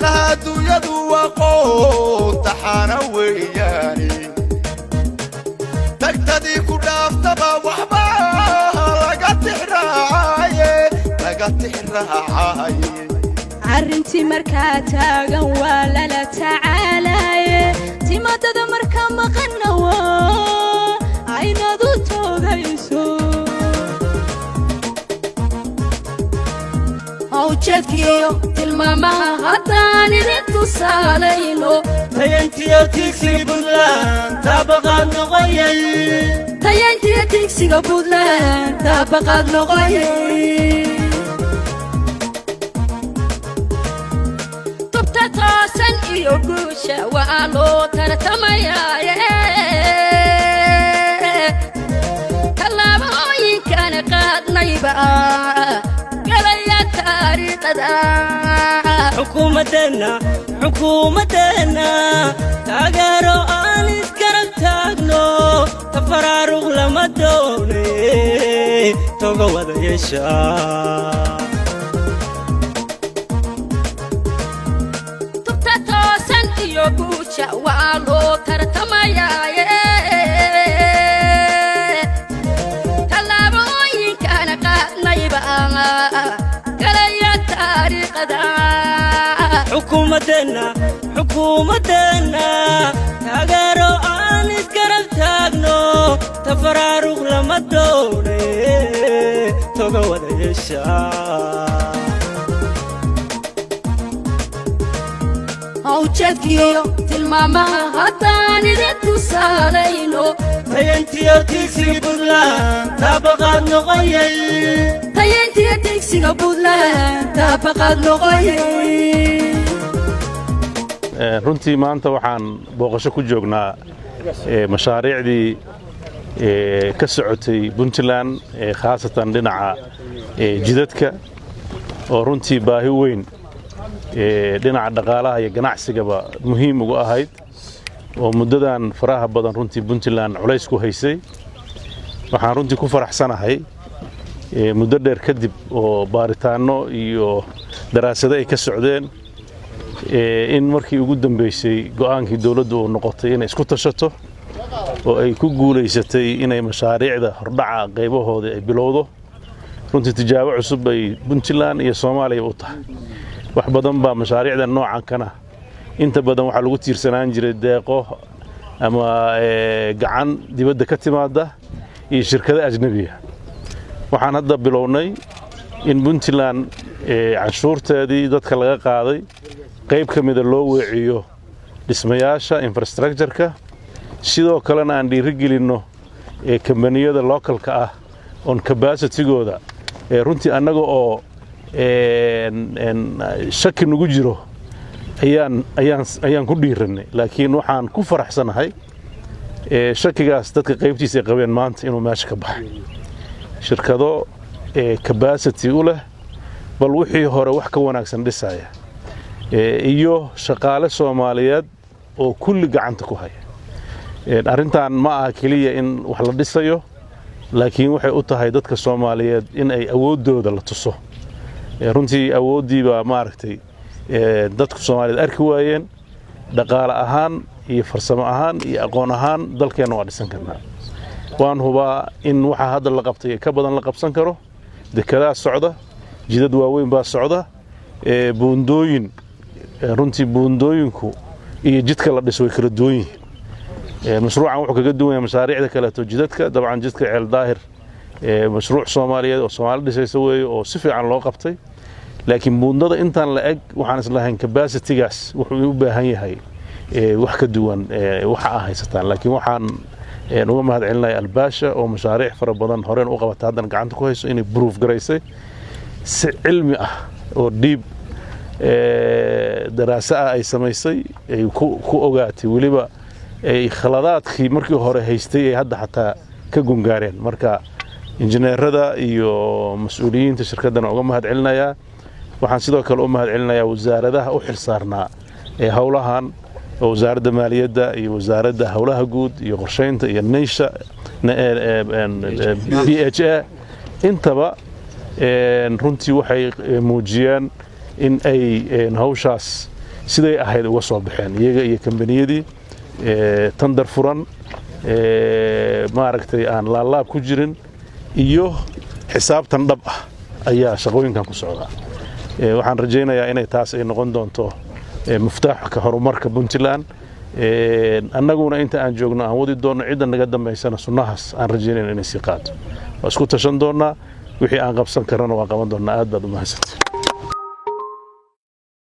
Taariikhaha adduunyadu waa qoontaxaana weeyaani, tagtadii ku dhaaftaba waxba laga tixraacaye, laga tixraacaye. Arrintii markaa taagan waa lala tacaalaye, timaadada markaa maqanna waa aynadu toogayso. Hawjeedkiyo tilmaamaha haddaan idin tusaalayno, tayantiyo tigsiga Puntland taabaqaad noqoyay. Tayantiyo tigsiga Puntland taabaqaad noqoyay. Tubta toosan iyo guusha waa loo tartamayaaye, tallaabooyinkana qaadnayba galaya taariikhada. Xukuumaddeenna, xukuumaddeenna taageero aan isgarab taagno, tafaraaruq lama doone, toga wada yeesha. Tubta toosan iyo guusha waa loo tartamayaaye, tallaabooyinkana qaadnayba galaya taariikhada. Xukuumaddeenna, xukuumaddeenna taageero aan isgarab taagno, tafaraaruq lama doone, toga wada yeesha. Hawjeedkiyo tilmaamaha haddaan idin tusaalayno, tayantiyo tigsiga Puntland taabaqaad noqoyay. Tayantiyo tigsiga Puntland taabaqaad noqoyay. Runtii maanta waxaan booqasho ku joognaa mashaariicdii ka socotay Puntland, khaasatan dhinaca jidadka, oo runtii baahi weyn dhinaca dhaqaalaha iyo ganacsigaba muhiim ugu ahayd, oo muddadan faraha badan runtii Puntland culays ku haysay. Waxaan runtii ku faraxsanahay muddo dheer kadib oo baaritaanno iyo daraasado ay ka socdeen in markii ugu dambeysay go'aankii dowladdu uu noqotay inay isku tashato, oo ay ku guulaysatay inay mashaariicda hordhaca qaybahooda ay bilowdo. Runtii tijaabo cusub bay Puntland iyo Soomaaliya u tahay. Wax badan baa mashaariicda noocan kana inta badan waxaa lagu tiirsanaan jiray deeqo ama gacan dibadda ka timaada iyo shirkado ajnebiya. Waxaan hadda bilownay in Puntland canshuurteedii dadka laga qaaday qayb ka mida loo weeciyo dhismayaasha infrastructure-ka, sidoo kalena aan dhiirigelinno kambaniyada localka ah oon capacity-gooda runtii annaga oo shaki nagu jiro ayaan ku dhiirannay. Laakiin waxaan ku faraxsanahay shakigaas dadka qaybtiisa ay qabeen maanta inuu meesha ka baxay, shirkado capacity u leh bal wixii hore wax ka wanaagsan dhisaya iyo shaqaale Soomaaliyeed oo kulli gacanta ku haya. Arrintan ma aha keliya in wax la dhisayo, laakiin waxay u tahay dadka Soomaaliyeed in ay awooddooda la tuso. Runtii awooddii baa maaragtay dadku Soomaaliyeed arki waayeen. Dhaqaale ahaan iyo farsamo ahaan iyo aqoon ahaan dalkeenna waa dhisan karnaa. Waan hubaa in waxa hadda la qabtay ka badan la qabsan karo. Dekedaa socda, jidad waaweyn baa socda, buundooyin. Runtii buundooyinku iyo jidka la dhiso way kala duwan yihiin. Mashruucan wuxuu kaga duwan yahay mashaariicda kaleeto jidadka, dabcan jidka Ceel Daahir mashruuc Soomaaliyeed oo Soomaali dhisaysa weeye oo si fiican loo qabtay, laakiin buundada intaan la eg waxaan islahayn capacity-gaas wuxuu u baahan yahay wax ka duwan waxa aa haysataan. Laakiin waxaan uga mahad celinaya Albaasha oo mashaariic fara badan horeen u qabata, haddana gacanta ku hayso, inay proof garaysay si cilmi ah oo dhiib daraaso ah ay samaysay, ay ku ogaatay weliba ay khaladaadkii markii hore haystay ay hadda xataa ka gungaareen. Marka injineerada iyo mas-uuliyiinta shirkaddana uga mahad celinayaa. Waxaan sidoo kale u mahad celinayaa wasaaradaha u xil saarnaa ee howlahan, oo Wasaaradda Maaliyadda iyo Wasaaradda Howlaha Guud iyo Qorsheynta iyo Neysha BHA intaba. Runtii waxay muujiyeen in ay hawshaas Siday ahayd uga soo baxeen iyaga iyo kambaniyadii, tandar furan, maaragtay, aan laalaab ku jirin iyo xisaabtan dhab ah ayaa shaqooyinkan ku socdaa. Waxaan rajaynayaa inay taas ay noqon doonto muftaaxka horumarka Puntland. Annaguna inta aan joogno aan wadi doonno, cidda naga dambaysana sunnahaas aan rajaynayna inay sii qaato. Waa isku tashan doonnaa, wixii aan qabsan karnana waan qaban doonnaa. Aad baad u mahadsantay.